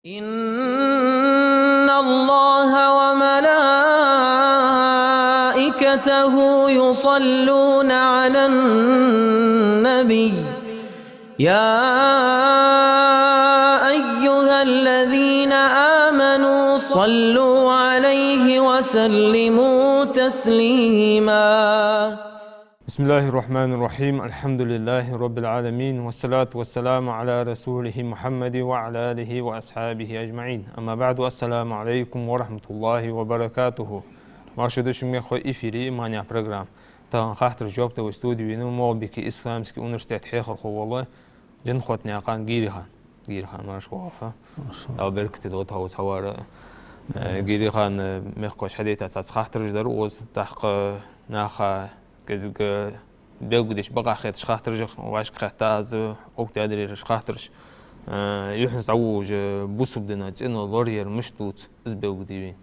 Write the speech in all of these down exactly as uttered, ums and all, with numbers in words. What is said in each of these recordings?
إن الله وملائكته يصلون على النبي، يا أيها الذين آمنوا صلوا عليه وسلموا تسليما. بسم الله الرحمن الرحيم. الحمد لله رب العالمين. والصلاة والسلام على رسوله محمد وعلى آله وأصحابه أجمعين. أما بعد. السلام عليكم ورحمة الله وبركاته. Марша дошув, мехкахой, эфире «Иман» яха программа. Тахан хаттарашта жоп дала вай студе венав МагӀалбике исламски университета хьехархо вола Джанхотнаькъан Гирихан. Гирихан, марша воагӀалва хьо. Марша. Дала беркате долда хьо укхаза хьавар. Э, Гирихан, э, мехкахоша хьадайта цхьацца хаттараш дар, укхаза тӀаккха наха кӀезига белгалдеш бакъахьа хеташ хаттараш, вӀашка хетта аз, оттадаьдар ераш хаттараш. Э, юххьанца дӀаволалуш, бусалба дина цӀено лораяр мишта дувц, из белгалде вайна.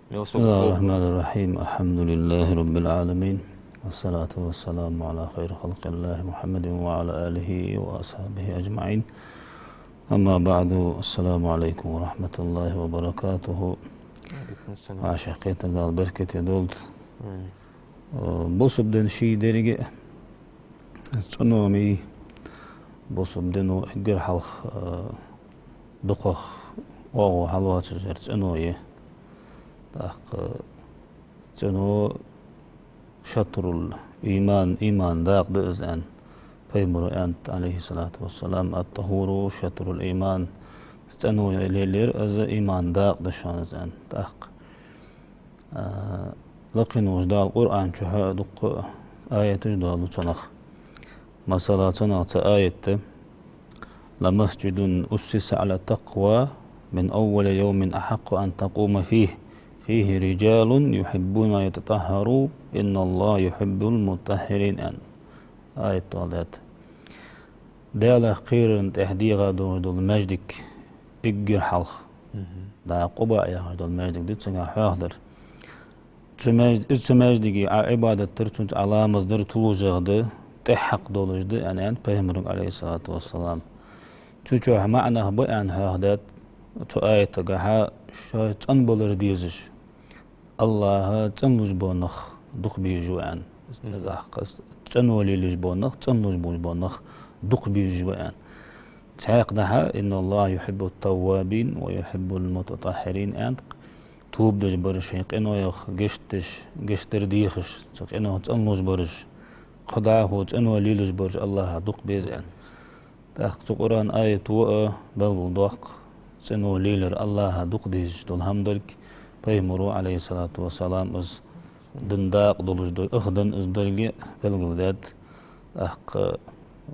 Мел саг بسم الله الرحمن الرحيم. الحمد لله رب العالمين. والصلاة والسلام على خير خلق الله محمد وعلى آله وأصحابه أجمعين. أما بعد. السلام عليكم ورحمة الله وبركاته. وعليكم السلام. Вай шахкетар Дала беркате долда. Амин. Э, бусалба дина ший деррига а цӀено ма йий, бусалба дино эггара хьалха, э, дукхагӀа оагӀув хьалоацаш яр цӀено я. ТӀаккха цӀено شطر الإيمان, имана дакъа да из аьнна, пайхамара аьннад, عليه الصلاة والسلام: الطهور شطر الإيمان. ЦӀено лелаяр из имана дакъа да шоана из аьнна. ТӀаккха А, лакхе волча Дала Къуръан чу дукха аяташ доаладу цунах. Масала, цунах цхьа аят да: لمسجد أسس على التقوى من أول يوم أحق أن تقوم فيه، فيه رجال يحبون أن يتطهروا، إن الله يحب المطهرين, аьнна аят доаладаьд. Даьлах кхерарна тӀехьа дегӀа долаш дола маьждиг эггара хьалха. Мгм. Да, Къуба яхаш дола маьждиг да, цунга хьоахадар. Цу маьж-, из цу маьждиге Ӏа Ӏибадат дар, цунца Ӏа ламаз дар тулужагӀа да, тӀехьакха долаш да, аьнна, аьннад пайхамарга, عليه الصلاة والسلام. Цу чу маӀа нах ба аьнна хьоахадаьд, цу аятагахьа шоай цӀенбалар дезаш, АллахӀа цӀенлуш бола нах дукха безаш ба аьнна. Мгм. ТӀаккха цӀено лелаеш бола нах, цӀенлуш болаш бола нах дукха безаш ба аьнна. Цхьаькха дӀахо: إن الله يحب التوابين ويحب المتطهرين, аьннад. Тоба деш бараш, шоай къинойх гешт деш, гешт дар дехаш, цу къинойх цӀенлуш бараш, кхы дӀахо цӀено лелаеш бараш АллахӀа дукха беза аьнна. ТӀаккха цу Къуръан аято а белгалдоаккх цӀено лелаяр АллахӀа дукха дезаш дола хӀама долга, пайхамара, عليه الصلاة والسلام, из дина дакъа долаш долга, ах дин из долга белгалдаьд. ТӀаккха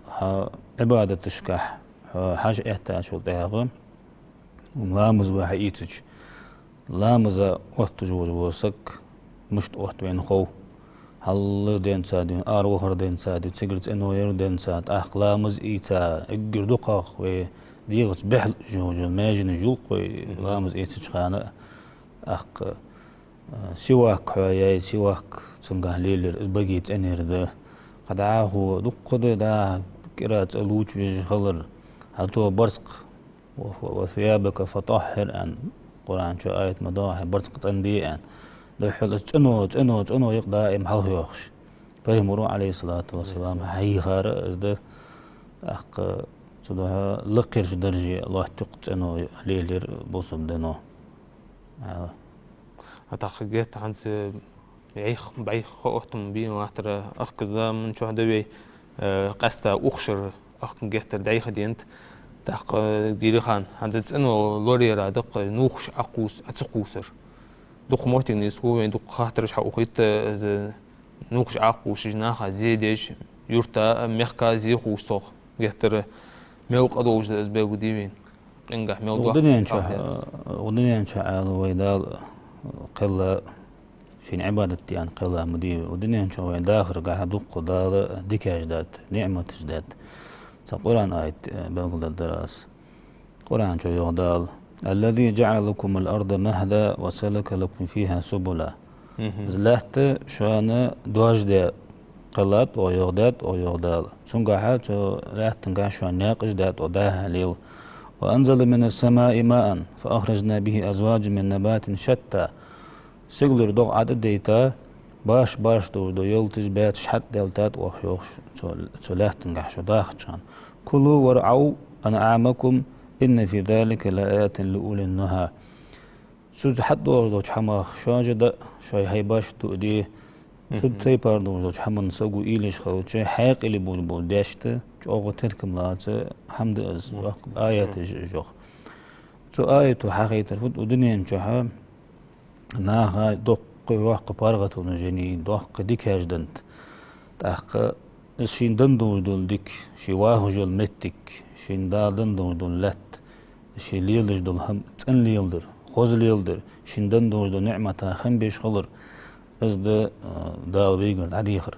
хьа Ӏибадаташкахьа хьо хьажа эттачул тӀехьагӀа, ламаз вай хьаийцача, ламаза отташ волаш вола саг мишта отт вайна хов. Хьалла денз а дий, аравахара денз а дий, цигара цӀено ярара денз а, тӀаккха ламаз ийца, эггара дукхагӀа вай дегӀаца бӀехлуш йолаш йола маьженаш йолх вай, мгм, ламаз ийцача хана а. ТӀаккха, а, сивак хьо яьй, сивак цунгахьа лелаяр, из баге цӀенъяр да. Кхы дӀахо дуккха да, да, кӀира цӀа лувча везаш хилар. ХӀаьта барзкъа و، و، وثيابك فطهر, аьнна, Къуръан чу аят ма доагӀий, барзкъа цӀенде аьнна. Духхьал из цӀено, цӀено, цӀено юкъе даим хьалхайоахаш. Пайхамара, عليه الصلاة والسلام, хьийхар из да. ТӀаккха цудухьа лакхерча дарже лоаттайоаккх цӀено лелаяр бусалба дино. Ала. А тӀаккха геттара хӀанз бӀайха, бӀайха хьаоттам бе латтар, ахка заман чухь да вай, э, къаьстта ухшар ахка геттара дӀайха денад. ТӀаккха, э, Гирихан, хӀанз цӀено лораяра дукха нувхаш Ӏокхувс-, Ӏо ца кхувсар. Дукха моттиг нийсхо вайна, дукха хаттараш хьаухийт, э, нувхаш Ӏокхувсаш, наха зе деш, юрта, мехка зе хувш цох. Геттара мел къа долаш да из белгалде вайна. Къингахьа мел доккха. Укх дунен чу, укх дунен чу Ӏаьла вай Дала кхелла, шийна Ӏибадат де аьнна кхелла ма дий. Укх дунен чу вай дахаргахьа дукха Дала дикаш даьд, ниӀматаш даьд. Цхьа Къуръан аят, э, белгалдергдар аз. Къуръан чу йоах Дала: الذي جعل لكم الأرض مهدا وسلك لكم فيها سبلا. Мгм. Из лаьтта шоана дош де кхеллад оаха, йоах, даьд оаха, йоах Дала. Цунгахьа, цу лаьттангахьа шоана наькъаш даьд оаха, дӀа-хьа лела. وأنزل من السماء ماء فأخرجنا به أزواجا من نبات شتى. Сигалара догӀа Ӏодайта, башха-башха долаш дола ялаташ, баьцаш хьатӀадалийтад оаха, йоах, цу, цу лаьттангахьа шо дахача хана. كلوا وارعوا أنعامكم إن في ذلك لآيات لأولي النهى. Цу хьатӀадоагӀаш долча хӀамах шоаш а даа, шоай хьайбашта а де. Цу тайпара долаш долча хӀаманна саго уйла еш хилча, хьаькъале болаш бола даьшта чӀоагӀа теркам лаца хӀама да из, йоккха аят я из, йоах. Цу аято хьахайтар фуд, укх дунен чухь наха доккха йоккха паргӀато еннай, доккха дикаш деннад. ТӀаккха из шийна денна долаш дола дика, ше вахаш йола моттиг, шийна Дала денна долаш дола лаьтта, ше леладеш дола хӀама цӀена леладар, хоза леладар, шийна денна долаш дола ниӀмата хам беш хилар, из да, а, Дала вайгара дӀадехар.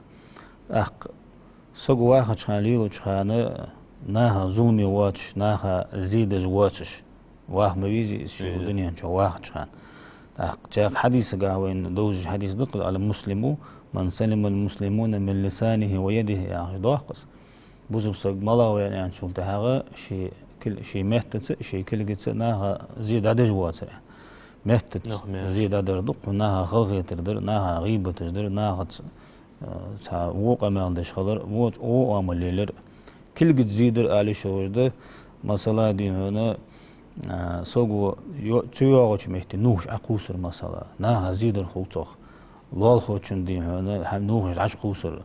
ТӀаккха саго вахача хана, лелача хана наха зуламе воацаш, наха зе деш воацаш ваха ма везий из ше укх дунен чу вахача хана. ТӀаккха цхьан хьадисагахьа вайна довзаш хьадис да-кх из: المسلم من سلم المسلمون من لسانه ويده, яхаш да-кх из. Бусалба саг малагӀа ва аьнначул тӀехьагӀа, ший кил-, ший меттаца, ший кулгаца наха зе дӀадеш воацар. Меттаца зе дӀадар да-кх хьона наха халахетар дар, наха гӀийбаташ дар, нахаца, э, цхьа во къамаьл деш хилар, во, во оамал лелар. Кулгаца зе дар ала йиш йолаш да, масала, дий хьона, а, саго йо-, цу йоагӀача метте нувхаш Ӏокхувсар, масала, наха зе дар хул цох. Лоалахочун, дий хьона, хӀама нувхаш дӀачукхувсар.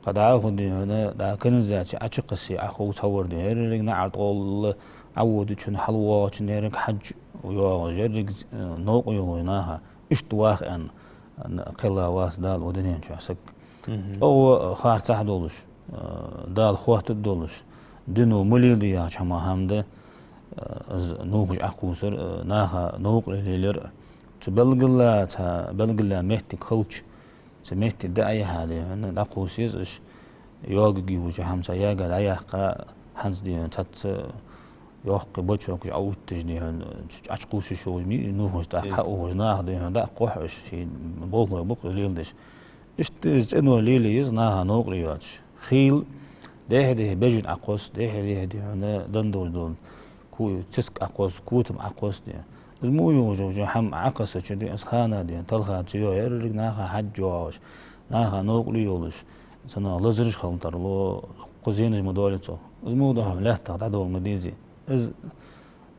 Кхы дӀахо, дий хьона, дӀа канализаци Ӏочукхессе Ӏоховш хьавар, дий хьона, еррига наӀар тӀагӀолла Ӏоводачун, хьалвоагӀачун, еррига хьаж йоагӀаш, еррига, э, новкъа йолаш наха. Иштта ваха аьнна, кхелла вац Дала укх дунен чу саг. ЧӀоагӀа харцахьа долаш, э, Дала хоаттаргдолаш, дино ма леладе яхача хӀамах хӀама да, э, из нувхаш Ӏокхувсар, э, наха новкъарле лелар. Цу белгала, цхьа белгала моттиг хилча, цу метте дӀаяхьа, дий хьона, дӀакхувса еза уж. Йоагаш йолча хӀаманца яга дӀаяккха, хӀанз, дий хьона, цхьацца йоккхий бачокаш Ӏоувтташ, дий хьона, цу чу Ӏочукхувсаш йолаш ма йий уж нувхаш, тӀаккха хьаухаш наха, дий хьона, дӀакхухь уж, ший болхлой ба-кх уж леладеш. Иштта из цӀено лелае еза, наха новкъарле йоацаш. Хийла дехьа-дехьа бежан Ӏокхосс, дехьа-дехьа, дий хьона, денна долаш дола ку-, циск Ӏокхосс, котам Ӏокхосс, дий. Из мо йолаш йола хӀама Ӏокхессача, дий, из хана, дий, талха ца йоагӀа, еррига наха хьаж йоагӀаш, наха новкъарле йолаш, цунах лазараш хила тарлу, дуккха зенаш ма доалий цох. Из мо дола хӀама лаьттах дӀадовла ма дезий. Из,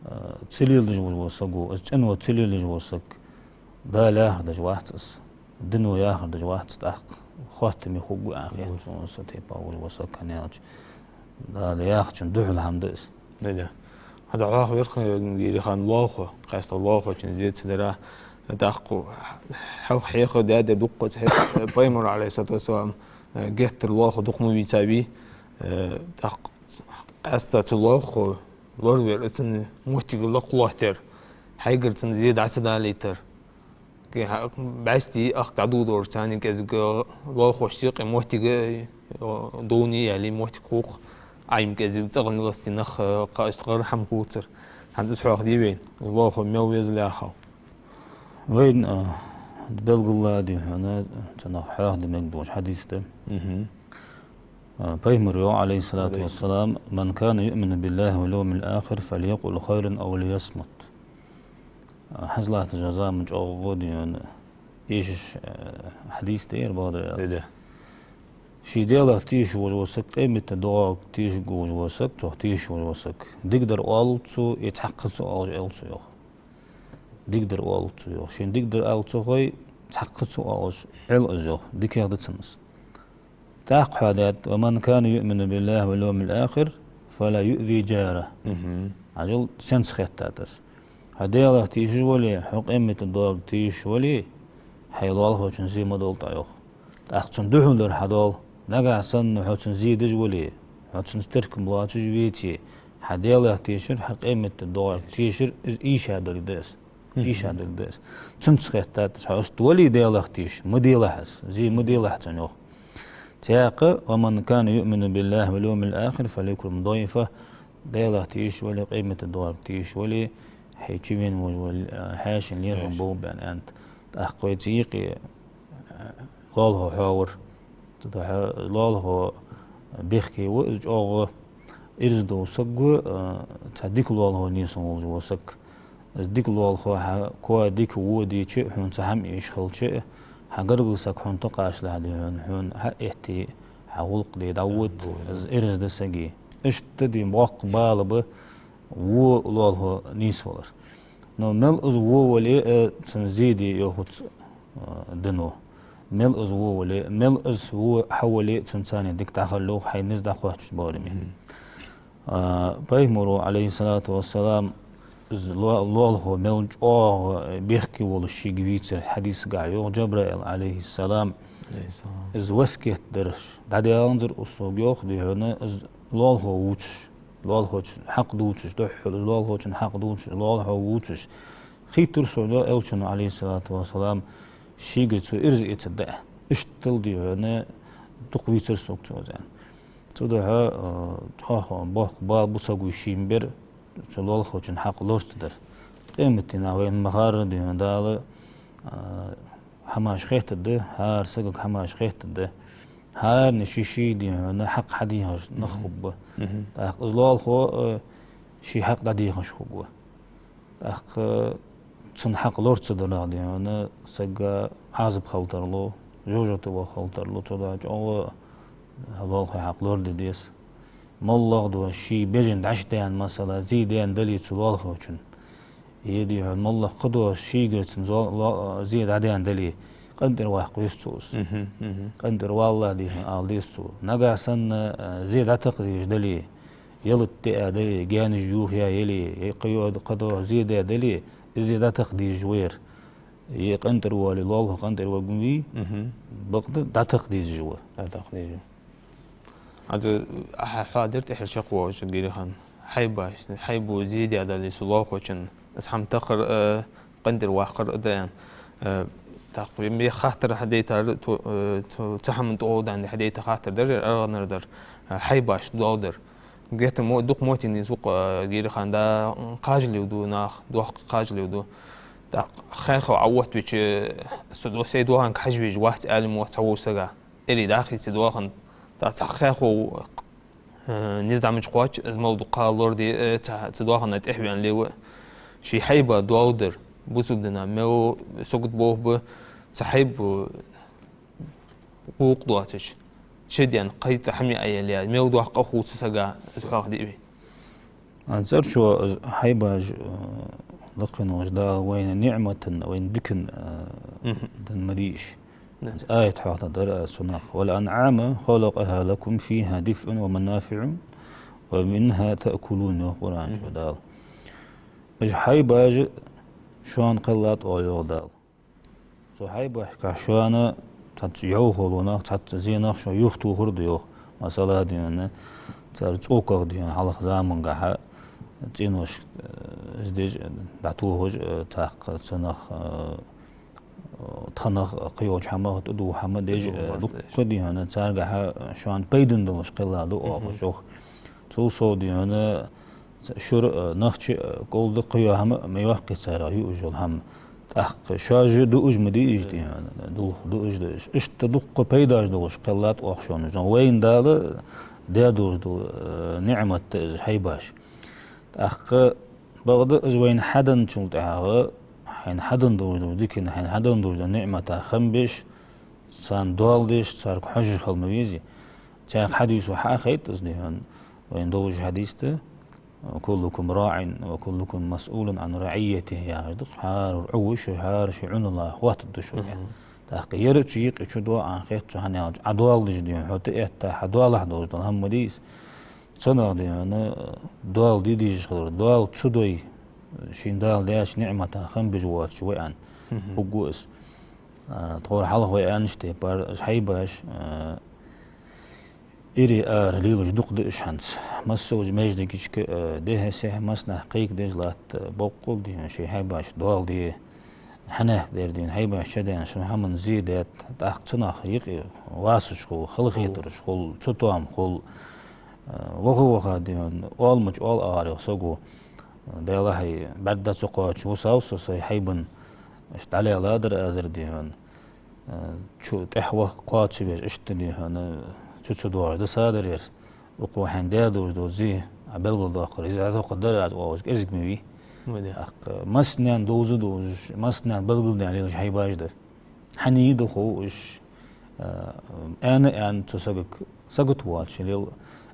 э, ца леладеш вола саго, из цӀено ца леладеш вола саг, Дала яхар деш вац из, дино яхар деш вац из, тӀаккха хоаттаме хургва аьнна хет сона, цу тайпара вола саг хӀана аьлча, Дала яхачун духьала хӀама да из. Да, да. ХӀанз хьоахавир-кх, э, дийрхӀа лоалахо, къаьстта лоалахочун зе ца дара, тӀаккха хьалха хьехар даьдар дуккха ца хьехар, Пайхамара, عليه الصلاة والسلام, э, геттара лоалахо дукха ма вийцавий, э, тӀаккха къаьстта цу лоалахо лоравар, цун моттиг лакхлоаттар, хьайгара цунна зе дӀа ца далийтар. Кхы хьа-, бӀаьсти ахка дӀадодораш, царна кӀезига лоалахошта юкъе моттиг, э, довнаш яле моттиг хул-кх, Ӏайм кӀезига цӀагӀа лестий нах, э, кхы иштта гӀар хӀама хувцар. ХӀанз из хьоахаде вайна, из лоалахо мел веза лаьхал. Вайна, э, белгала, дий хьона, цунах хьоахаде мегаш дола хьадис да. Э, Пайхамара йоах, عليه الصلاة والسلام: من كان يؤمن بالله واليوم الآخر فليقل خيرا أو ليصمت. Э, хӀанз латтача заман чӀоагӀа, дий хьона, эшаш, э, хьадис да ер, бакъдар аьлча. Да, да. Ше Даьлах тешаш вола саг, къематден догӀах тешаш вола саг, цох тешаш вола саг. Дикадар оалалда цо, е цхьаккха ца оалаш Ӏойла цо, йоах. Дикадар оалалда цо, йоах. Шийна дикадар ала ца хой, цхьаккха ца оалаш Ӏойла из, йоах. ДикагӀа да цунна из. ТӀаккха хьоахадаьд: ومن كان يؤمن بالله واليوم الآخر فلا يؤذ جاره. Хьажал, сенца хеттад из. Хьо Даьлах тешаш вале, хьо къематден догӀах тешаш вале, хьай лоалахочун зе ма довла тӀа, йоах. ТӀаккха цунна духьалдар хьадоал. Нагахь санна хьо цунна зе деш вале, хьо цунца теркам лоацаш веце, хьа Даьлах тешар, хьа къематден догӀах тешар, из ийша долга да из. Ийша долга да из. Цунца хеттад из. Хьо иштта вале Даьлах тешаш, ма делахь из, зе ма делахь цунна, йоах. Цхьаькха: ومن كان يؤمن بالله واليوم الآخر فليكرم ضيفه. Даьлах тешаш вале, къематден догӀах тешаш вале, хьай чувена вола, а, хьаьший лерхӀам болба аьннад. ТӀаккха вай цу юкъе, а, лоалахо хьоавир. Цудухьа лоалахо бехке ва из чӀоагӀа, Ираз дола саг ва, а, цхьа дика лоалахо нийсвенна волаш вола саг. Из дика лоалахо хьа коа дика водийча, хьона цхьа хӀама эш хилча, хьа гаргара саг хьона тӀакхаччалехь, дий хьона, хьона хьаэтте, хьа гӀулакх де дӀавода, из ираз да сага. Иштта, дий, боккха бала ба во лоалахо нийсвалар. Но мел из во вале а, цун зе де йоахац, а, дано. Мел из во вале, мел из во хьавале а, цунца цхьана дика дӀахаллалу хьай низ дӀакхоачача бараме. А, Пайхамаро, Ӏалайхи ссалату вассалам, из ло-, лоалахо мел чӀоагӀа бехке волаш шийга вийцар хьадисагахь йоах, Джабраил, Ӏалайхи ссалам, из васкет дараш дӀадаьннзар из сога, йоах, дий хьона, из лоалахо вувцаш, лоалахочун хьакъ дувцаш, духхьал из лоалахочун хьакъ дувцаш, лоалахо вувцаш. Хийттар сона, йоах Элчано, Ӏалайхи ссалату вассалам, шийгара цо ираз эцаргда. Иштта, дий хьона, дукха вийцар сога цо из, аьнна. Цудухьа, а, чӀоагӀа боккха бала ба саго шийна бер цу лоалахочун хьакъ лорацадар. Къематдийнахь вайна ма харра, дий хьона, Дала, а, хӀамаш хеттаргда, хӀара сагага хӀамаш хеттаргда. ХӀаране ший-ший, дий хьона, хьакъ хьадехаш нах хургба. ТӀаккха из лоалахо, а, ший хьакъ дӀадехаш хургва. ТӀаккха цун хьакъ лорацадарах, дий хьона, сага Ӏазап хила тарлу, жожагӀате ваха хила тарлу, цудухьа чӀоагӀа лоалахой хьакъ лораде деза. МоллагӀа дола ший бежан дӀачудаьнна, масала, зе даьнна дале цу лоалахочун, е, дий хьона, моллагӀа кхыдола шийгара цун зо-, ло-, зе дӀадаьнна дале, къинтӀера ваккха веза цо из. КъинтӀера валалахь, дий хьона, ала деза цо. Нагахь санна, а, зе дӀатакха дезаш дале, ялат диа дале, гаьнаш юхаяь яле, е кхыйола, кхыдола зе даь дале, из зе дӀатакха дезаш ва ер. Е къинтӀера вале, лоалахо къинтӀера варгва вий, бакъда дӀатакха дезаш ва. ДӀатакха дезаш ва. Хьанз хьа-, хьоадир тӀехьара чакхвоагӀаш, Гирихан. Хьайбаш, хьайбо зе даь дале цу лоалахочун, из хӀама тахар, э, къинтӀера ваккхар а да, аьнна. Э, тӀаккха ме хаттар хьадайтар, то-, э, цу, цу хӀаман тӀа гӀо даьнна хьадайта хаттар дар, аргӀанара дар, э, хьайбаш доал дар. Геттара мо-, дукха моттиг нийсву-кх, э, Гирихан, да, кхажале ду нах, доккха кхажале ду. ТӀаккха хьехо Ӏооттавича, со до-, сай доаханга хьажа везаш вац аьнна мо цхьаволча сага. Эрий дӀахийца доахан, тӀаккха цхьа хьехо, э, низ дӀа ма чукхоач, из мел дукха лораде, э, цхьа, цу доахана тӀехваьнна лева. Ший хьайба доал дар, бусалба дина мел сагот болх ба, цхьа хьайба гӀулакх доацаш, ший ден кхайта хӀама яь яле, мел доккха къа хул цу сага, из хьоахадиъ вай. А цӀерчо хьайбаш, э, лакхвенна волча Дала вайна ниӀматан, вайна дикан, э, данна ма дий уж. Из аят хьоахадаьдар цунах: «والأنعام خلقها لكم فيها دفء ومنافع ومنها تأكلون», йоах Къуръан чу Дала. Уж хьайбаш шоана кхеллад оаха, йоах Дала. Цу хьайбашкахь шоана цхьацца йовхо лу нах, цхьацца зенах шо юхатохар да, йоах. Масала, дий хьона, цар цӀоках, дий хьона, хьалха замангахьа цӀенош, э, из деш, дӀатохаш, э, тӀаккха цунах, э, тханах, кхыйолча хӀамах, тӀадувха хӀама деш, э, дукха, дий хьона, царгахьа шоана пайдана долаш кхелла да оаха уж. Цул сов, дий хьона, шура, э, нахча, э, кӀолда кхыйола хӀама ма йоаккхий царех, юаш йола хӀама. ТӀаккха шоаш дуаш ма дий уж, дий хьона, дулх дуаш да уж. Иштта дуккха пайдаш долаш кхеллад оаха шоана уж. Вайна Дала даь долаш дола, э, ниӀмат да из хьайбаш. ТӀаккха бакъда из вайна хьаденначул тӀехьагӀа, хьайна хьаденна долаш дола дикан, хьайна хьаденна долаш дола ниӀмата хам беш, царна доал деш, царга хьожаш хила ма везий. Цхьаькха хьадийцача хьахайт из, дий хьона, вайна долаш хьадис да: «كلكم راع وكلكم مسؤول عن رعيته», яхаш да-кх, хӀара Ӏу ва шо, хӀара ший Ӏунал хоаттаргда шо, аьнна. ТӀаккха ер а цу юкъе чудоагӀа аьнна хет сона, хӀана аьлча Ӏа доал деш, дий хьона, хьо тӀаэтта хьа доалахьа долаш дола хӀама ма дий из. Цунах, дий хьона, доал де дезаш хилар, доал ца дой, шийна Дала даьча ниӀмата хам беш воацаш ва аьнна хургва из. А, тховра хьалха вай аьннача тайпара, уж хьайбаш, а, ире ара лелаш дукха да уж хӀанз. Массайолча маьждигашка, э, дехьа-сехьа массанахьа кхайкадеш латт, э, боккъал, дий хьона, шоай хьайбаш доал де. Хьанехк дер, дий хьона, хьайбаш чудаьнна, шун хӀаман зе даьд, тӀаккха цунах юкъе васаш хул, халахетараш хул, цатоам хул. Э, ваха-ваха, дий хьона, оал мича оал ара, йоах, саго. Делахьа, бӀарга ца кхоачаш вусав со сай хьайбан, иштта дӀалаьладар азар, дий хьона. Э, чу тӀехьа ваха кхоачаш веш, иштта, дий хьона, цу ца доагӀаш дисадар ер. Укхо хьайна даь долаш дола зе а белгалдоаккхар, из а дукха дар аз оалаш кӀезига ма вий. Ма де. ТӀаккха массанена довза довзаш, массанена белгалдаь лелаш хьайбаш да. Хьан йида хов уж, а, аьнна, аьнна, цу сагага сагота воацаш лел.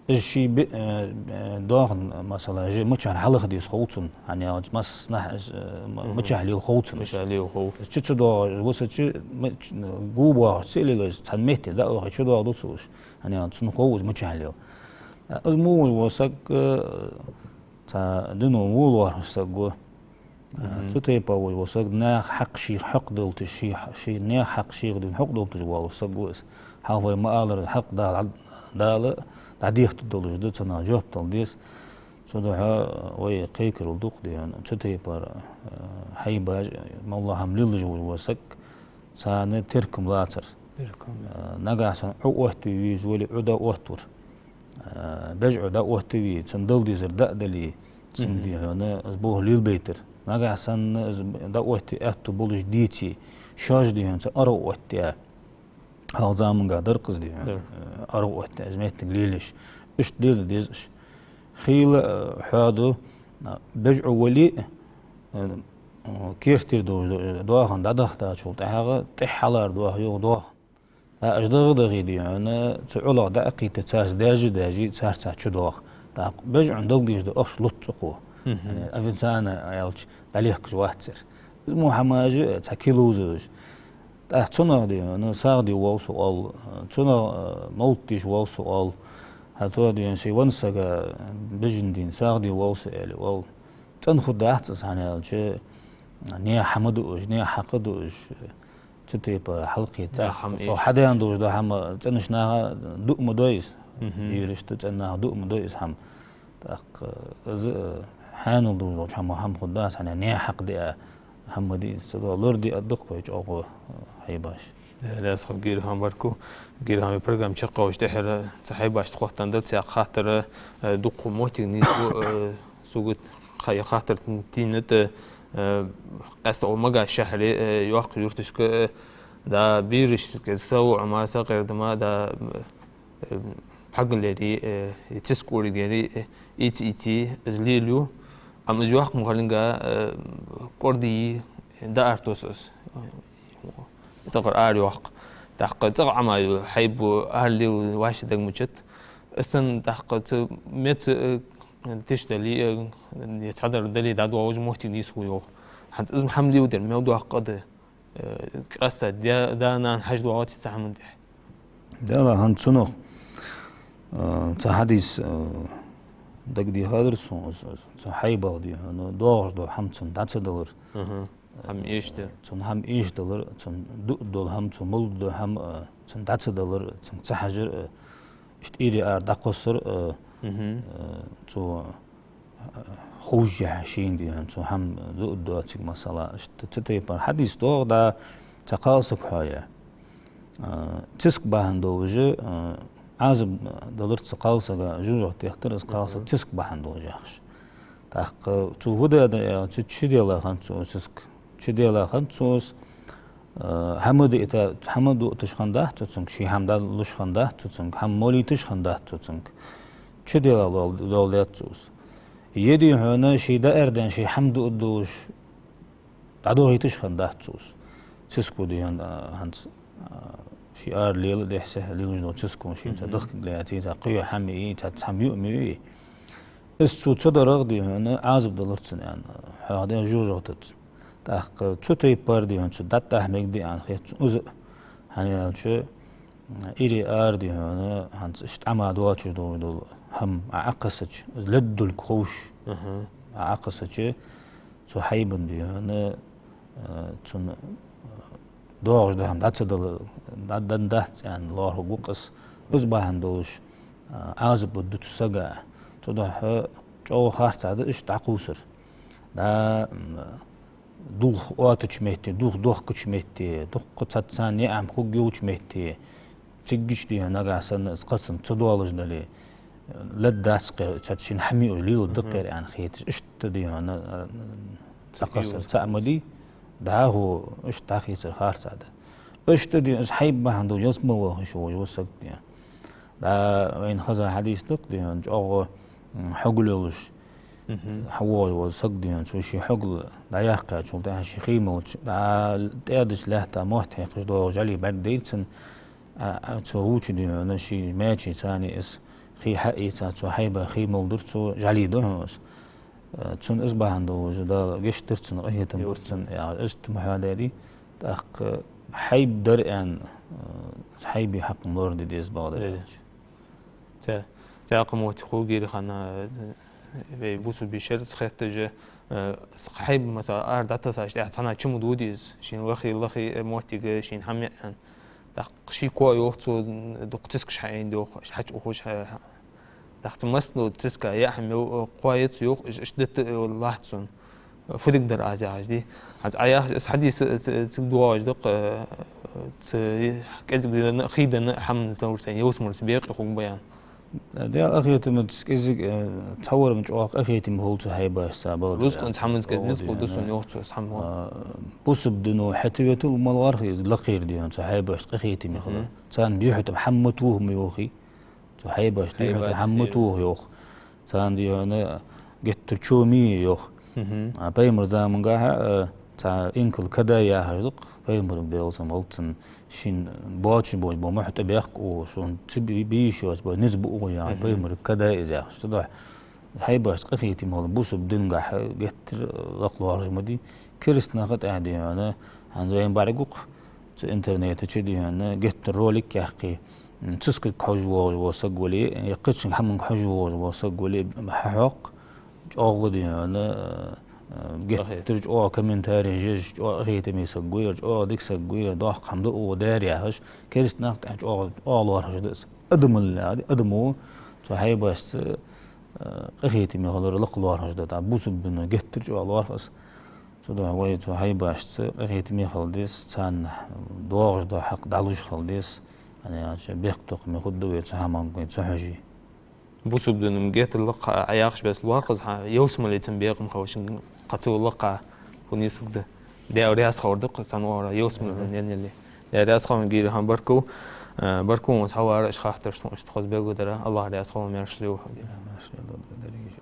Из ший бе-, э, э, доахан, масала, жи мичахьара хьалаха деза хов цунна, хӀана аьлча массанахьа из, э, м-, Мгм. мичахьа лела хов цунна. Мичахьа лела хов. Из чу ца доагӀаш, вусачи, м-, ч-, н-, гу боагӀаш ца лела, из цхьан метте дӀаоха чу доагӀа ду цо уж, хӀана аьлча цунна хов из мичахьа лела. Э, из мо вож ва саг, э, цхьа дино вол вархаш саг ва. Мгм. Цу тайпа вож ва саг, наьха хьакъ шийх хьакъ долташ, ший, ший наьха хьакъ шийх дин хьакъ долташ вола саг ва из. Хьалха вай ма аллара, хьакъ Дала, Дала дӀадехта долаш да, цунах жоп дала деза. Цудухьа вай кхайкарал дукха дийхьа. Цу тайпара, э, хьайбаш, моллагӀа хӀама лелаш вож ва саг, царна теркам лацар. Теркам. Э, нагахьа санна Ӏу оттаве везаш вале, Ӏу дӀаоттавар. Э, бежӀо дӀаоттаве, цунна дала дезар дӀа а дале, цунна Мгм. дийхьа, из болх лелабайтар. Нагахьа санна из дӀаоттаве аьттув болаш деце, шоаш дийхьа, цу аргӀа оттае. Хьалха заманга дар-кх из дийхьа, Дар. э, аргӀа оттае, из моттиг лелаеш. Иштта лела деза уж. Хийла, э, хьоаду, э, бежӀо вале, э, э, керттера долаш доахан дӀадахийтачул тӀехьагӀа, тӀехьа хьалара доаха, йоах доаха. ТӀаккха уж дагӀа-дагӀе дийхьа, цу Ӏулагӏа дӀа а кхийтта, царца даьжа а даьжа, царца чудоагӀа. ТӀаккха бежӀо дала дезаш да ахча луц цӀаккха. Мгм. Яъни официально аьлча, дӀалехкаш вац цар. Из мо хӀамаш а цхьа кий ловзаш. ТӀаккха цунах дийхьа, сагӀа де воал со оал, цунах, э, мовлат деш воал со оал. ХӀаьта дийхьа, ший венна сага бежан дийна сагӀа де воал со аьле оал. ЦӀена хургдац из, хӀана аьлча, наьха хӀама да уж, наьха хьакъ да уж. Цу тайпа хьалкхийтта. Да, хӀама Цо эшаш. Хьадаьнна долаш дола хӀама цӀенача наха дуа ма дой из. Мгм. Берашта, цӀена наха дуа ма дой из хӀама. ТӀаккха из, э, хьанал долаш долча хӀама, хӀама хургдац, хӀана аьлча наьха хьакъ диа хӀама ма дий из. Цудухьа лорадиа дукха вай чӀоагӀа, э, хьайбаш. Э, лаьца хов, Гирхам, баркал. Гирхам, вай программа чакхъяьлча тӀехьара цхьа хьайбашта хоттаденна да цхьа хаттар, э, дукха моттиг нийслу, э, сога кхы хаттар тийннад, э, э, къаьстта Магаш шахьаре, э, йоккха юрташка, э, да, берашка савуӀа ма, сакъердама, да, э, пхьагалери, э, циска кӀоригери, э, ийца-ийца из лелаю. Амма из йоккха ма хилинга, э, кӀордийя, дӀаартос из. ЦӀагӀара арайоаккх. ТӀаккха цӀагӀа Ӏомаю, хьайба аралела вӀаши дагмачат. Из санна тӀаккха цу меца, э, тиша дале, э, е цхьадар дале, дӀадоагӀаш моттиг нийсхо йоах. ХӀанз из хӀама леладер мел доккха да, э, къаьстта да-, да-нана хьажа доагӀац цу хӀаман тӀехьа. Дала хӀанз цунах, э, цхьа хьадис, э, дагадехадар сона, цу хьайбах дийхьа, ну, доагӀаш дола хӀама цунна дӀа ца далар. Аха. ХӀама эшадар. Цунна хӀама эшадалар, цунна дуа дола хӀама, цо мел дола хӀама, э, цунна дӀа ца далар, цунга ца хьажар, э, иштта ире ара дӀакхоссар, э, Мгм. э, цо, э, ховш яхь шийна дийхьа, цо хӀама дуа доацилга, масала, иштта цу тайпара хьадис доагӀа, да, цхьа кхалсаг хьоаяь. Э, циска бахьан долаш, э, Ӏазап далар цу кхалсага, жожагӀате техтар из кхалсаг Мгм. циска бахьан долаш яхаш. ТӀаккха цо фу даьдар аьлча, чуделла хиннад цо циска. Чуделла хиннад цо из, э, хӀама дита, хӀама дуаташ хиннадац цо цунга, ший хӀама дӀалуш хиннадац цо цунга, хӀама молийташ хиннадац цо цунга. Чуделла лол-, лолдаьд цо из. Е дийхьа, ший дӀаарадаьнна, ший хӀама дуа долаш, дӀадохийташ хиннадац цо из. Циско дийхьа, а, хӀанз, а, ший ара лела дехьа-сехьа лелаш дола циско шийна цхьа Мгм. дахкаг лаьца, цхьа кхы хӀама йий, цхьа цхьа хӀама юа ма йий. Из цо ца дарах дийхьа, Ӏазап далар цунна аьнна, хьоахадаьд жожагӀатаца. ТӀаккха цу тайпара дийхьа, цо дӀатӀахьа мегаргдий аьнна хет цунна из а. ХӀана аьлча, ире ара дийхьа, хӀанз иштта Ӏома доацаш дола хӀама Ӏокхессача, из леддулг ховш Аха. Ӏокхессача, цу хьайбан дийхьа, э, цунна, э, доагӀаш дола хӀама дӀа ца дала, дӀа-, дӀаденна дац аьнна лоархӀаргва-кх из. Из бахьан долаш, э, Ӏазап бу цу сага. Цудухьа чӀоагӀа харцахьа да иштта дӀакхувсар. Да, м, дулх оттача метте, дулх дохкача метте, дуккха цхьацца наӀарга хургйолча метте, циггача дийхьа нагахьа санна из кхоачаш ца доалаш дале, леддац-кх ер, цхьацца шийна хӀама юаш леладаьд-кх ер Мгм. аьнна хеташ, иштта дийхьа, а, Ца дӀакхоссар ювц. Цхьа ма дий, дӀахо иштта дӀахецар харцахьа да. Иштта дийхьа, из хьайба бахьан долаш ялсмала вахаш вож ва саг дийхьа. ДӀа вайна хеза хьадис да-кх, дий хьона, чӀоагӀа, м, хьогал йолаш, хьавоагӀаш вола саг, дий хьона, цо ший хьогал дӀаяккхачул тӀехьагӀа ший хий молча, дӀа тӀаьдача лаьтта мотт хьекхаш доагӀаш жӀали бӀаргадайра цунна, а, а, цо вувча, дий хьона, ший маьчий царна из хий хьаийца, цо хьайба хий молдора, цо жӀали да хьона из. Э, цунна из бахьан долаш Дала гешт дир цунна, къахетам бир цунна, яхаш, иштта ма хьадаьдий, тӀаккха хьайба дар аьнна, э, хьайбе хьакъ ма лораде деза бакъдар аьлча. Цхьа, цхьа кхы мотт хургйолаш хана, э, вай бусалба йишараца хетташ, э, хьайба, масала, ара дӀатассача тӀехьа цхьанне чу ма додий из, шийна лахий, лахий, э, моттиг, шийна хӀама яа аьнна. ТӀаккха ший коа йоах цо, дукха цискаш хьаийна йоах, иштта хьачуухаш хьа-, хьа-, тӀаккха цу массанена циска яа хӀама йоах, э, кхоа я цо йоах, иш-, иштта дита, э, латт цунна. Фу дергдар аз яхаш, дий. ХӀанз Ӏа яхаш, из хьадис, э, ц-, цига доагӀаш да-кх, э, ц-, кӀезига дийнахьа, хий дийнахьа хӀама ца ловра сайна, ялсмалца бекъа хургба аьнна. Даьла къахетамца кӀезига, э, цхьа вар-м чӀоагӀа къахетаме хул цу хьайбашца, бакъдар аьлча. Рузкъанца хӀаманца кӀезига низ хургда сона, йоах цо, из хӀама. А, бусалба дино хьатӀаветал мел вар-хьогӀ из лакхера, дий хьона, цу хьайбашца къахетаме хилар. Царна дехьа-тӀа хӀама ма тоха ма йоахий. Цу хьайбашта дехьа-тӀа хӀама ма тоха йоах. Царна, дий хьона, геттара чоми я йоах. А, пайхамара замангахьа, а, цхьа инкал кадай яхаш да-кх, пайхамарга, Даьла салам хилда цунна, шийна боацаш бола мухь тӀабехк оаха, шоана ца би-, бе йиш йоаца бола низ ба оаха яхаш, пайхамарга кадай из яхаш. Цудухьа хьайбашца къахетаме хила бусалба дингахьа геттара лакха лоархӀаш ма дий. Кераста наха тӀехьа, дий хьона, хӀанз вайна бӀаргагу-кх цу интернета чу, дий хьона, геттара ролик яьккхе, м, цискага хьожаш воагӀаш вола саг вале, е кхыча хӀаманга хьожаш воагӀаш вола саг вале, хьахьокх, чӀоагӀа, дий хьона, э, э, геттара чӀоагӀа комментареш еш, чӀоагӀа къахетаме саг ва ер, чӀоагӀа дика саг ва ер, доккха хӀама да оаха даьр яхаш, кераста наха тӀехьа чӀоагӀа, чӀоагӀа лоархӀаш да из. Адамал яхар, адамо цу хьайбашца, э, къахетаме хилар лакха лоархӀаш да, тӀаккха бусалба дино геттара чӀоагӀа лоархӀ из. Цудухьа вай цу хьайбашца къахетаме хила деза, царна доагӀаш дола хьакъ дӀалуш хила деза. ХӀана аьлча бехктокхаме хургда вай цу хӀаманга вай ца хьоже. Бусалба дино-м геттара лакха, Ӏа яхача беса лоархӀ из, хьа, ялсмалеца-м бекъа ма хилча, кхы цул лакха фу нийслургда. Даьла раьза хилар да-кх цхьан оагӀора ялсмале неннали. Даьла раьза хилва, Гири-Хьан, баркал. Э, баркал хьона хьаварах, иштта хаттарашта, иштта хоза белгалдар. АллахӀ раьза хилва, маьрша лелаш. Маьрша лелаш, деррига.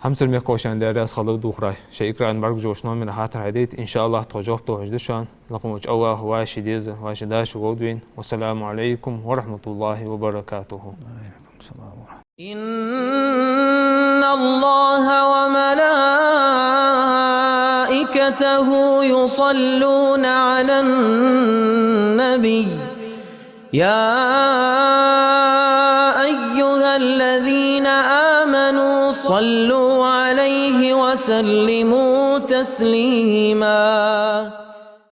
Хьамсара мехкахой, шоана Даьла раьза хилва духарах. Шоай экрана бӀаргагуш йолча номера хаттар хьадайта, иншааллахӀ, тхо жоп тохаш да шоана. Лакха волча АллахӀа вай ший деза, вай ший дашо ловда вайна. والسلام عليكم ورحمة الله وبركاته. وعليكم السلام ورحمة الله. إن الله وملائكته يصلون على النبي، يا أيها الذين آمنوا صلوا عليه وسلموا تسليما.